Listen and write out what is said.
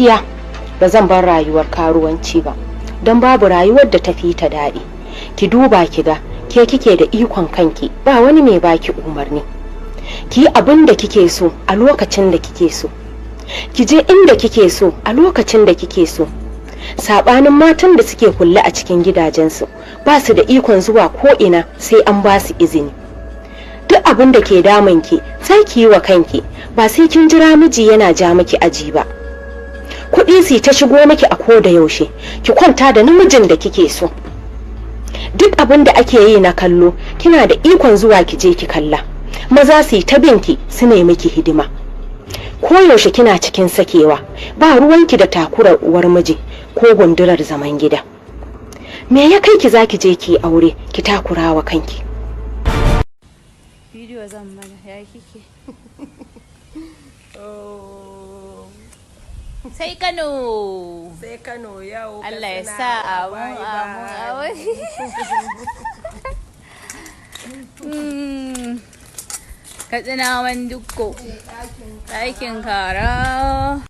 Gaskiya ba zan bar rayuwar karuwanci ba, don babu rayuwar da ta fi ta daɗi. Ki duba ki ga, ke kike da ikon kanki, ba wani mai baki umarni. Ki yi abin da kike so a lokacin da kike so, ki je inda kike so a lokacin da kike so, saɓanin matan da suke kulle a cikin gidajensu, ba su da ikon zuwa ko ina sai an ba su izini. Duk abin da ke damun ki sai ki yi wa kanki, ba sai kin jira miji yana ja miki aji ba. Kuɗi su ta shigo miki a ko da yaushe, ki kwanta da namijin da kike so. Duk abin da ake yi na kallo kina da ikon zuwa ki je ki kalla. Maza su yi ta binki su ne miki hidima. Koyaushe kina cikin sakewa, ba ruwanki da takurar uwar miji ko gundurar zaman gida. Me ya kai ki zaki je ki aure ki takura wa kanki? Bidiyo zan mana, ya kike? Oh, Sai Kano. Sai Kano yau. Allah ya Katsina, sa, amin. bye. Amin. Bye. Amin. Katsinawan Dukko. Ɗakin kara.